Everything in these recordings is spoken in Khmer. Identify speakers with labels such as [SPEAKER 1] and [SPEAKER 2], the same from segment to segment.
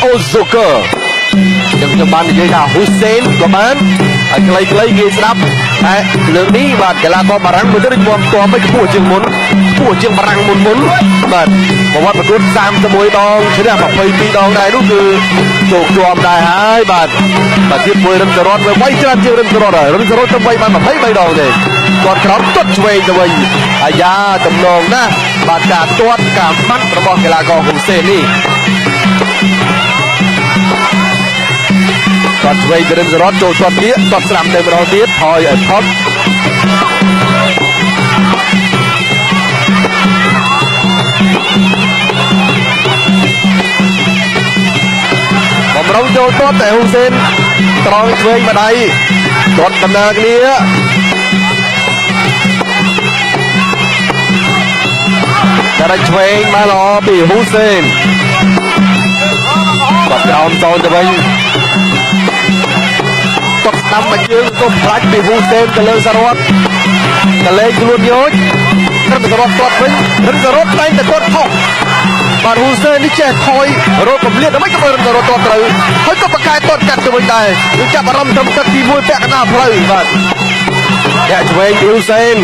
[SPEAKER 1] អូហ្សូកឺខ្ញុំបាននិយាយថាហ៊ូសេនក៏បានហើយខ្លីៗងាយស្ដាប់តែលើកនេះបាទកីឡាករបារាំងមើលទៅដូចមាំទាំមិនខ្ពស់ជាងមុនខ្ពស់ជាងបារាំងមុនបាទប្រវត្តិប្រកួត31ដងឈ្នះ22ដងដែរនោះគឺជោគជាំដែរហើយបាទបាទជាមួយរឹងសរតវាវៃច្រើនជាងរឹងសរតហើយរឹងសរតទៅវៃបាន23ដងទេគាត់ក្រោមទាត់ឆ្វេងទៅវិញអាយ៉ាតំណងណាស់បាទការទាត់ការម៉ាត់របស់កីឡាករហ៊ូសេននេះគាត់ឆ្វេងទៅរឹងសរតចូលទាត់ទៀតទាត់ស្រាំទៅម្ដងទៀតថយឲ្យផុតបំរុងចូលទាត់តែហ៊ូសេនត្រង់ឆ្វេងម្ដាយទាត់ដំណើរគ្នាតែឆ្វេងមកល្អពីហ៊ូសេនគាត់ក្រោមតូនទៅវិញទាត់ស្ដាំមួយជើងក៏ផ្លាច់ពីហ៊ូសេនទៅលើសារ៉ាត់កលេងខ្លួនយោជរឹងសារ៉ាត់ទាត់វិញរឹងសារ៉ាត់តែងតែទាត់ខុសបាទហ៊ូសេននេះចេះថយរកកម្លៀតដើម្បីកុំឲ្យរឹងសារ៉ាត់ទាត់ត្រូវហើយក៏បកកែទាត់កាត់ទៅវិញដែរគឺចាប់អារម្មណ៍ត្រឹមទឹកទី1ពាក់កណ្ដាលផ្លូវបាទអ្នកឆ្វេងហ៊ូសេន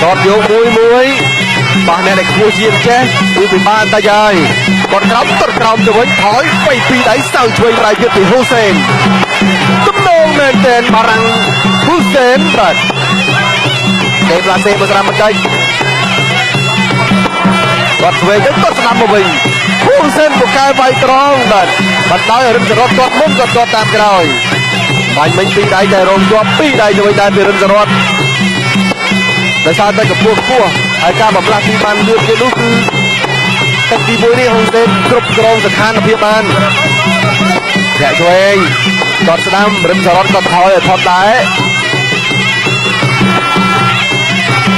[SPEAKER 1] រត់យកមួយមួយបាសអ្នកដែលខ្ពស់ជាងចេះគឺពិបាកបន្តិចហើយគាត់ក្រោមទាត់ក្រោមទៅវិញថយបីពីរដៃសៅឆ្វេងដៃទៀតពីហ៊ូសេនទំនងមែនទែនបារាំងហ៊ូសេនបាទដេប្លាសេមកស្រាំបន្តិចគាត់ឆ្វេងទៅទាត់ស្ដាំមកវិញហ៊ូសេនពូកែវាយត្រង់បាទបណ្ដោយឲ្យរឹងសរតទាត់មុនគាត់ទាត់តាមក្រោយបាញ់មិញពីរដៃតែរងជាប់ពីរដៃទៅវិញដែរពីរឹងសរតដោយសារតែកម្ពស់ខ្ពស់ហើយការបំលាស់ទីបានលឿនទៀតនោះគឺទឹកទី1នេះហ៊ុនសេនគ្រប់គ្រងស្ថានភាពបានធាក់ឆ្វេងគាត់ស្ដាំរឹមសរតគាត់ថយឲ្យផុតដែរ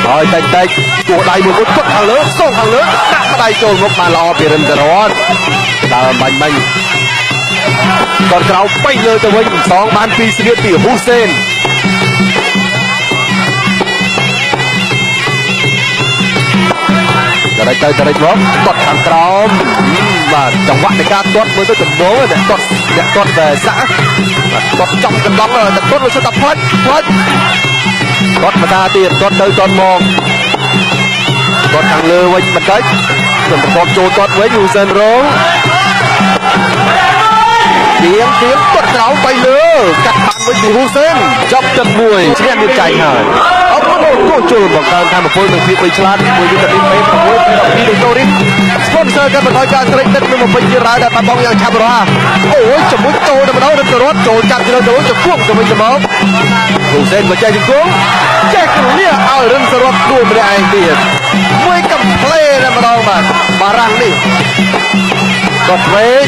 [SPEAKER 1] ហើយតិចតិចគោះដៃមួយមួយគាត់ខាងលើសងខាងលើដាក់ដៃចូលមុខបានល្អពីរឹមសរតដើមបាញ់មិញគាត់ក្រោបពេញលើទៅវិញសងបានពីស្នៀតពីហ៊ូសេនតរិចទៅតរិចមកទាត់ខាងក្រោមបាទចង្វាក់នៃការទាត់មើលទៅដំបូងអ្នកទាត់អ្នកទាត់តែសាក់បាទទាត់ចំកណ្ដងតែទាត់លើសិតតែផ្លាច់ផ្លាច់ទាត់មកតាទៀតទាត់ទៅទាត់មកទាត់ខាងលើវិញបន្តិចខ្ញុំប្រកបចូលទាត់វិញហ៊ូសេនរងទៀងទៀងទាត់ក្រោមទៅលើកាត់បានវិញពីហ៊ូសេនចប់ទឹកមួយឈ្នះមានចែកហើយអរគុណគូជុលបង្កើនធម៌ពលនិងភាពវៃឆ្លាតជាមួយវីតាមីន B6 B12 ដូចតូរីន sponsor កាត់បន្ថយការស្រេកទឹកនិងបំពេញជារ៉ាដែលបាត់បង់យ៉ាងឆាប់រហ័សអូយជាមួយចូលតែម្ដងរឹតរត់ចូលចាប់ជ្រើទៅជង្គង់ទៅវិញទៅមកហ៊ូសេនមកចេះជង្គង់ចេះកលៀឲ្យរឹងសរត់ដួលម្នាក់ឯងទៀតមួយកំផ្លេតែម្ដងបាទបារាំងនេះគាត់ឆ្វេង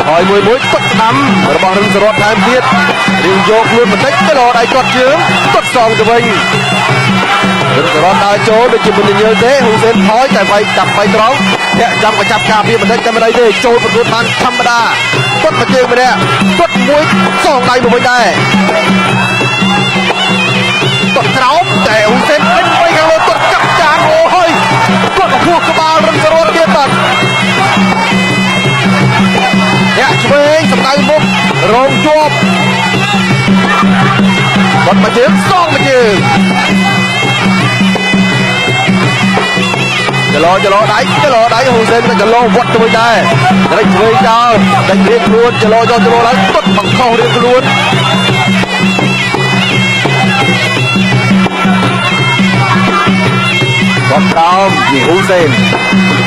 [SPEAKER 1] ហើយមួយមួយទាត់ស្ដាំរបស់រឹងសរតថែមទៀតរៀងយកខ្លួនបន្តិចទៅរដៃទាត់ជើងទាត់សងទៅវិញរឹងសរតដើរចូលដូចជាមិនញើទេហ៊ូសេនថយតែវាយចាប់វាយត្រង់ធាក់ចាំក៏ចាប់ការពារបន្តិចតែមិនអីទេចូលប្រកួតបានធម្មតាទាត់មួយជើងម្នាក់ទាត់មួយសងដៃមកវិញដែរទាត់ក្រោមតែហ៊ូសេនពេញไปខាងលើទាត់កាប់ចានអូហើយទាត់កពោះក្បាលរឹងសរតទៀតបាទអ្នកឆ្វេងសម្ដៅមុខរងជាប់គាត់មកជើងសងមកជើងចលោចលោដៃចលោដៃហ៊ូសេនក៏ចលោវត្តទៅវិញដែររិចឆ្វេងចោលដេញរៀងខ្លួនចលោចចលោឡើងទាត់បង្ខំរៀងខ្លួនគាត់ក្រោមពីហ៊ូសេន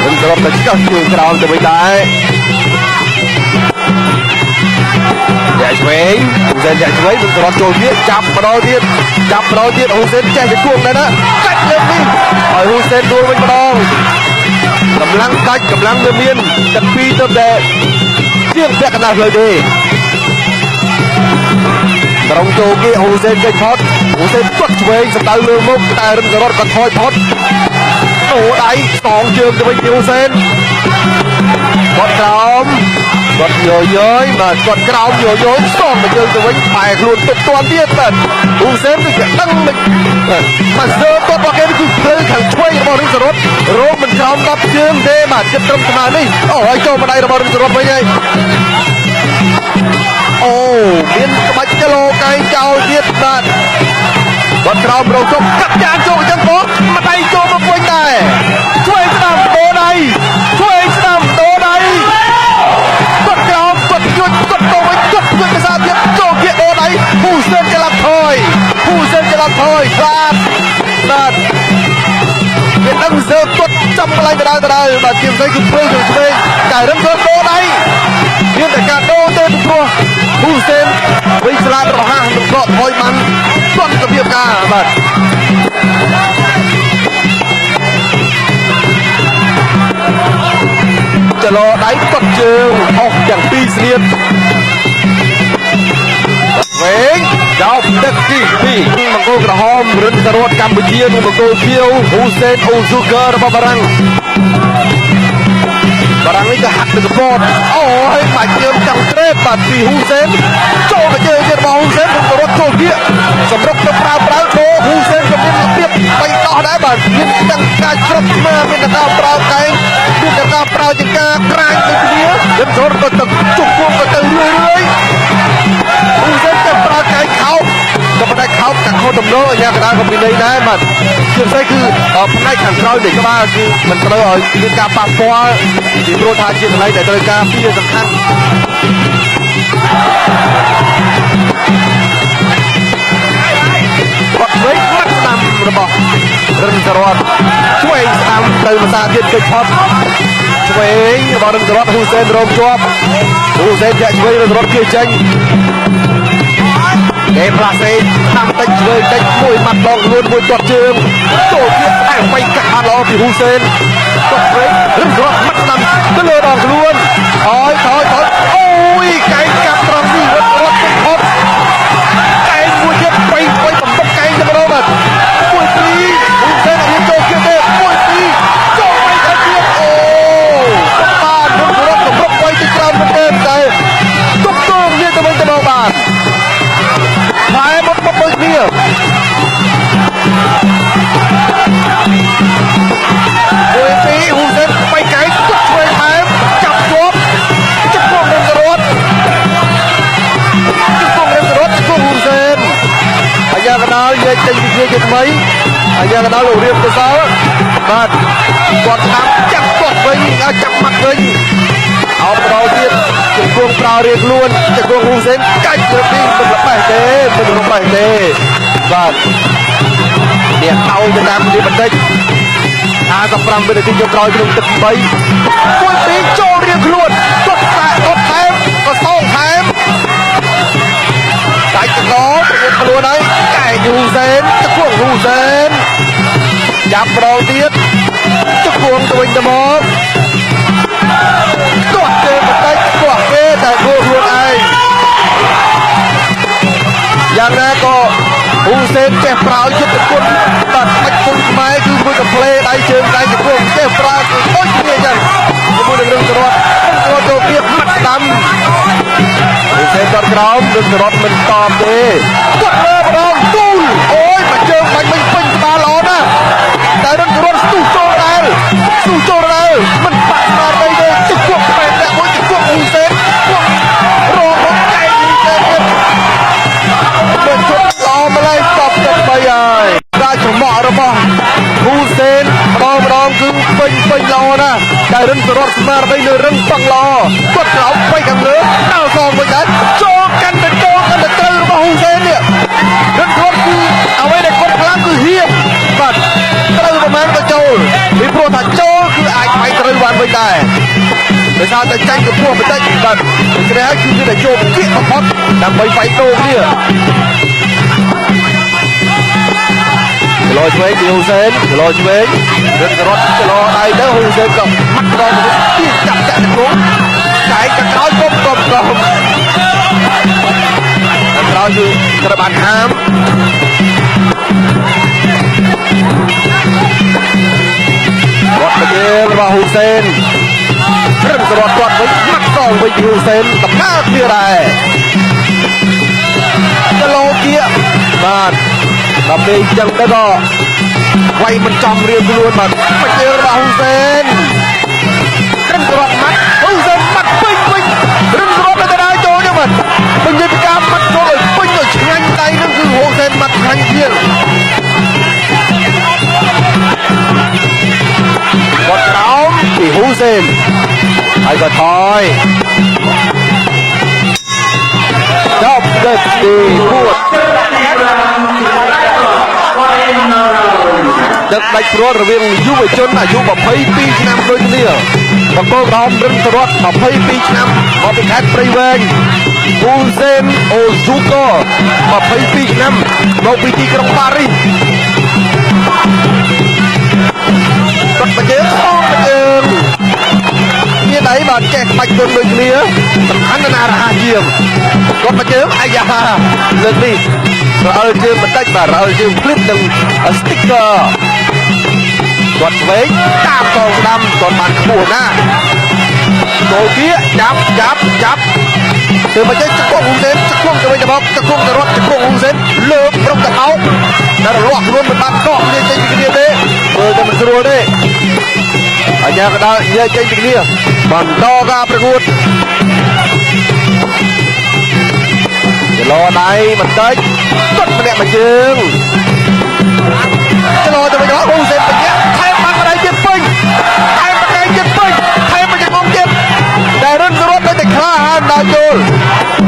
[SPEAKER 1] រឹងសរុបទៅឆ្កឹះជើងក្រោមទៅវិញដែរ ចាក់ឆ្វេងហ៊ូសេនចាក់ឆ្វេងនឹងរត់ចូលទៀតចាប់ម្ដងទៀតចាប់ម្ដងទៀតហ៊ូសេនចេះតែគួងដែរណាកាច់លើកនេះឲ្យហ៊ូសេនដួលវិញម្ដងកម្លាំងដាច់កម្លាំងវាមានទាំងពីរទៅតែជាងពាក់កណ្ដាលផ្លូវទេត្រង់ចូលគេហ៊ូសេនចេញផុតហ៊ូសេនទាត់ឆ្វេងសម្ដៅលើមុខតែរឹងសរត់ក៏ថយផុតអូដៃសងជើងទៅវិញហ៊ូសេនគាត់ក្រោម គាត់យយយបាទគាត់ក្រោមយយយស្ទងមកជើងទៅវិញបែរខ្លួនទប់ទាន់ទៀតបាទហ៊ូសេនគឺគេដឹងមិនបាទសើគាត់របស់គេគឺភ្លឺខាងឆ្វេងរបស់រិនសរត់រោមមិនក្រោម10ជើងទេបាទចិត្តត្រឹមស្មើនេះអូហើយចូលម្ដាយរបស់រិនសរត់វិញហើយអូមានក្បាច់ចលោកែងចោលទៀតបាទគាត់ក្រោមរោគជុំកាត់ចានចូលអញ្ចឹងបងម្ដាយចូលមកវិញដែរឆ្វេងស្ដាំដូរដៃឆ្វេងស្ដាំដូរដៃគាត់ក្រោមគាត់ជួយគាត់ទៅវិញគាត់ជួយភាសាទៀតចូលគៀកដូរដៃហ៊ូសេនច្រឡំថយហ៊ូសេនច្រឡំថយខ្លាតបាទវាដឹងសើគាត់ចំកន្លែងដដែលដដែលបាទជាផ្សេងគឺធ្វើទៅឆ្វេងតែរឹងគាត់ដូរដៃមានតែការដូរទេពីព្រោះហ៊ូសេនវិញស្លាតរហ័សនឹងដកថយបានទាន់សភាពការបាទចលោដៃគាត់ជើងអស់ទាំងពីរស្លៀតវែងចោលទឹកទី2មង្គលក្រហមរិនសរតកម្ពុជានិងមង្គលខៀវហ៊ូសេនអូស៊ូហ្គើរបស់បារាំងបារាំងនេះក៏ហាក់ទៅកពតអូហើយបាច់ជើងចង់ត្រេបបាទពីហ៊ូសេនចូលមកជើងទៀតរបស់ហ៊ូសេនរិនសរតចូលគៀកសម្រុកទៅប្រើប្រើដូហ៊ូសេនក៏មានរបៀបបីដោះដែរបាទមានទាំងការជ្រត់ស្មាមានទាំងការប្រើកែងមានទាំងការប្រើចង្ការក្រាញដូចគ្នារិនសរតក៏ទៅជុកគងក៏ទៅរឿយរឿយហ៊ូសេនក៏ប្រើកែងខោបក៏ប៉ុន្តែខោបទាំងខុសទំនោរអាញាកដាក៏មានន័យដែរបាទជាពិសេសគឺផ្នែកខាងក្រោយនៃក្បាលគឺមិនត្រូវឲ្យមានការប៉ះពាល់ពីព្រោះថាជាកន្លែងដែលត្រូវការពារសំខាន់គាត់វិញមាត់ស្ដាំរបស់រិនសរតឆ្វេងស្ដាំទៅភាសាទៀតកិច្ចផុតឆ្វេងរបស់រិនសរតហ៊ូសេនរងជាប់ហ៊ូសេនចាក់ឆ្វេងរិនសរតគៀចេញគេផ្លាស់សេតាមតិចឆ្វេងតិចមួយម៉ាត់ដងខ្លួនមួយទាត់ជើងចូលទៀតតែបៃកាត់បានល្អពីហ៊ូសេនគាត់ឆ្វេងរិនសរតម៉ាត់ស្ដាំទៅលើដងខ្លួនថយថយថយអូយកែងកាប់ត្រង់នេះរត់រត់ទៅផុតកែងមួយទៀតបីបីបំបុកកែងទៅម្ដងបាទមួយពីរហ៊ូសេនអត់ហ៊ានចូលទៀតទេមួយពីរចូលបីទៅទៀតអូបានរត់រត់បំបុកបីទៅច្រើនមែនទេតែទប់ទងវាទៅវិញទៅមកបានផែមុតមុតដូចគ្នាមួយពីរហ៊ូសេនបីកែងទុកឆ្វេងថែមចាប់ជាប់ជង្គង់រិនសរតជង្គង់រិនសរតជង្គង់ហ៊ូសេនអាយ៉ាកដាលយកចេញពីគ្នាជាថ្មីអាយ៉ាកដាលលោករៀបកុសលបាទគាត់ស្ដាប់ចាប់គាត់វិញចាប់ម៉ាត់វិញអោបដល់ទៀតជង្គង់ប្រើរៀងខ្លួនជង្គង់ហ៊ូសេនកាច់ទៅទីមិនល្បេះទេមិនល្បេះទេបាទនេះអោទៅតាមនេះបន្តិច55វិនាទីចុងក្រោយក្នុងទឹក3មួយពីរចូលរៀងខ្លួនគាត់តែគាត់ថែមក៏សងថែមដាច់កកប្រយុទ្ធខ្លួនហើយកែងហ៊ូសេនជង្គង់ហ៊ូសេនចាប់ម្ដងទៀតជង្គង់ទៅវិញទៅមកទាស់គេបន្តិចទាស់គេតែគួរខ្លួនឯងយ៉ាងណាក៏ហ៊ូសេនចេះប្រើយុទ្ធគុណបាទបាច់គុណខ្មែរគឺមួយកាផ្លេដៃជើងដៃជង្គង់ចេះប្រើគឺដូចគ្នាអញ្ចឹងជាមួយនឹងរឿងសរតរត់ចូលទៀតម៉ាត់ស្ដាំហ៊ូសេនគាត់ក្រោមរឿងសរតមិនតបទេគាត់លើម្ដងទូលអូយមកជើងបាញ់មិញពេញក្បាលល្អណាស់តែរឿងសរតស្ទុះចូលដែរស្ទុះចូលដែរមិនបាក់ស្មារតីទេជង្គង់បែបដាក់មួយជង្គង់ហ៊ូសេនគាត់រងមកកែងហ៊ូសេនទៀតមិនជប់ល្អម្លេះតបទឹក3ហើយការច្រមុះរបស់ហ៊ូសេនម្ដងម្ដងគឺពេញពេញល្អណាស់តែរិនសរតស្មារតីនៅរឹងប៉ឹងល្អគាត់ក្រោមបីខាងលើដល់សងវិញដែរចូលកាន់តែចូលកាន់តែត្រូវរបស់ហ៊ូសេននេះរិនសរតគឺអ្វីដែលគាត់ខ្លាំងគឺហ៊ានបាទត្រូវប្រហែលក៏ចូលពីព្រោះថាចូលគឺអាចវាយត្រូវបានវិញដែរដោយសារតែចាញ់កម្ពស់បន្តិចបាទដូច្នេះហើយគឺមានតែចូលគៀកបំផុតដើម្បីវាយដូរគ្នាចលោឆ្វេងពីហ៊ូសេនចលោឆ្វេងរិនសរតចលោដៃទៅហ៊ូសេនក៏ម៉ាត់ដងទៅទីចាប់ចាក់ទៅគង់កែងកក្រោយគុំគុំគុំខាងក្រោយគឺត្រូវបានហាមរត់ទៅរបស់ហ៊ូសេនរិនសរតគាត់វិញម៉ាត់ស ងវិញពីហ៊ូសេនដំណើរគ្នាដែរគីឡូគៀបាទដល់ពេលអញ្ចឹងទៅក៏វាយមិនចំរៀងខ្លួនបាទបច្ចេរបស់ហ៊ូសេនរិនសរតម៉ាត់ហ៊ូសេនម៉ាត់ពេញវិញរិនសរតទៅដល់ចូលចឹងបាទពេញនិយាយពីការម៉ាត់ចូលឲ្យពេញឲ្យឆ្ងាញ់ដៃនឹងគឺហ៊ូសេនម៉ាត់ឆ្ងាញ់ជាងគាត់ក្រោមពីហ៊ូសេនហើយក៏ថយចប់លើកទី4ទឹកដាច់ព្រាត់រវាងយុវជនអាយុ22ឆ្នាំដូចគ្នាបង្គោលក្រហមរិនសរត22ឆ្នាំមកពីខេត្តព្រៃវែងហ៊ូសេនអូស៊ូក22ឆ្នាំមកពីទីក្រុងប៉ារីសគាត់បញ្ជើងអបញ្ជើងមានអីបាទចេះក្បាច់គុណដូចគ្នាសំខាន់ណាស់រហ័សជាងគាត់បញ្ជើងអាយ៉ាលើកនេះរអិលជើងបន្តិចបាទរអិលជើងភ្លិតនឹង sticker គាត់ឆ្វេងតាមកងស្ដាំគាត់បានខ្ពស់ណាស់ចូលគៀចាប់ចាប់ចាប់ធ្វើមកចេះចង្គង់ហ៊ូសេនចង្គង់ទៅវិញទៅមកចង្គង់ទៅរត់ចង្គង់ហ៊ូសេនលើកប្រុកទៅអោបតែរលាស់ខ្លួនមិនបានកកគ្នាចេញពីគ្នាទេមើលតែមិនស្រួលទេអញ្ញាកដាលញែកចេញពីគ្នាបន្តការប្រកួតចលោដៃបន្តិចគាត់ម្នាក់មួយជើងចលោទៅវិញទៅហ៊ូសេនបញ្ញាថែមបានម្ដាយទៀតពេញថែមម្ដាយទៀតពេញថែមមួយជង្គង់ទៀតតែរិនរត់នៅតែក្លាហានដល់ចូល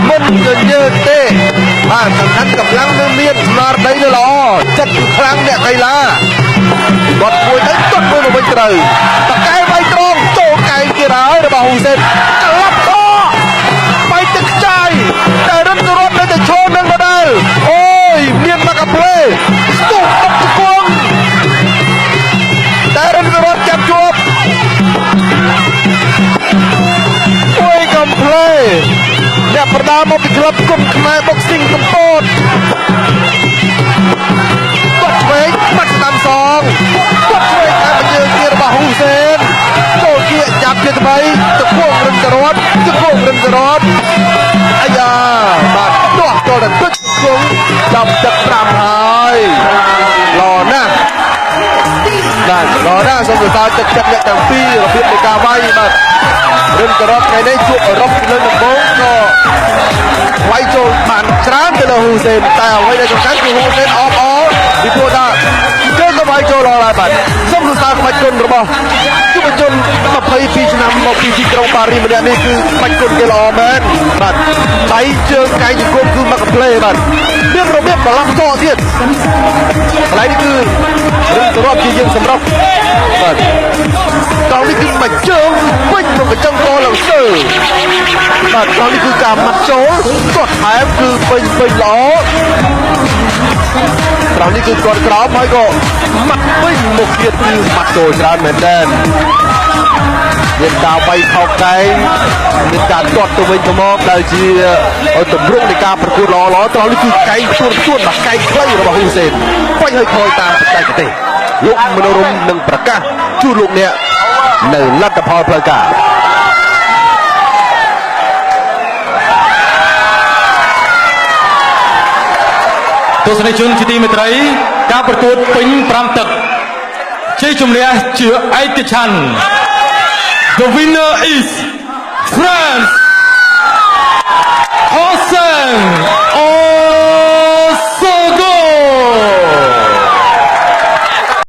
[SPEAKER 1] មិនញញើតទេបាទសំខាន់កម្លាំងនៅមានស្មារតីនៅល្អចិត្តគឺខ្លាំងអ្នកកីឡាគាត់មួយទៅគាត់មួយមកវិញត្រូវតកែវាយត្រង់ចូលកែងទៀតហើយរបស់ហ៊ូសេនក្លាប់កបែកទឹកខ្ចាយតែរិនរត់នៅតែឈរនឹងដដែលអូយមានមកកាផ្លេស្ទុះបុកជង្គង់តែរិនរត់ចាប់ជាប់មួយកំផ្លេអ្នកប្រដាល់មកពីក្លឹបគុំខ្មែរបុកស៊ីងកំពតគាត់ឆ្វេងបាត់ស្ដាំសងគាត់ឆ្វេងតែបញ្ជើទៀតរបស់ហ៊ូសេនចូលគៀកចាប់ជាថ្មីទៅគង់រិនសរតទៅគង់រិនសរតអាយ៉ាបាទទាស់ចូលដល់ទឹកគង់ចាប់ទឹក5ហើយល្អណាស់បាទល្អណាស់សូមសរសើរទឹកចិត្តអ្នកទាំងពីររបៀបនៃការវាយបាទរិនសរតថ្ងៃនេះជួបអឺរ៉ុបលើដំបូងក៏វាយចូលបានច្រើនទៅលើហ៊ូសេនតែអ្វីដែលសំខាន់គឺហ៊ូសេនអបអរពីព្រោះថាជើងក៏វាយចូលល្អដែរបាទសូមសរសើរក្បាច់គុណរបស់យុវជន22ឆ្នាំមកពីទីក្រុងប៉ារីសម្នាក់នេះគឺក្បាច់គុណគេល្អមែនបាទដៃជើងកែងជង្គង់គឺមកកាផ្លេបាទមានរបៀបបន្លំសក់ទៀតកន្លែងនេះគឺរិនសរតជាយើងសម្រុកបាទតោះនេះគឺមួយជើងពេញមកកញ្ចឹងកឡើងស្ទើបាទតោះនេះគឺការម៉ាត់ចូលគាត់ថែមគឺពេញពេញល្អត្រង់នេះគឺគាត់ក្រោមហើយក៏ម៉ាត់ពេញមុខទៀតគឺម៉ាត់ចូលច្រើនមែនទែនមានការវាយខោកែងមានការទាត់ទៅវិញទៅមកដែលជាទម្រង់នៃការប្រកួតល្អល្អត្រង់នេះគឺកែងទួនទួនបាទកែងខ្លីរបស់ហ៊ូសេនបាញ់ឲ្យខយតាមបច្ចេកទេសលោកមនោរមនឹងប្រកាសជូនលោកអ្នកនៅលទ្ធផលផ្លូវការ
[SPEAKER 2] ទស្សនិកជនជាទីមេត្រីការប្រកួតពេញ5ទឹកជ័យជំនះជាឯកច្ឆន្ទ The winner is France Hossein.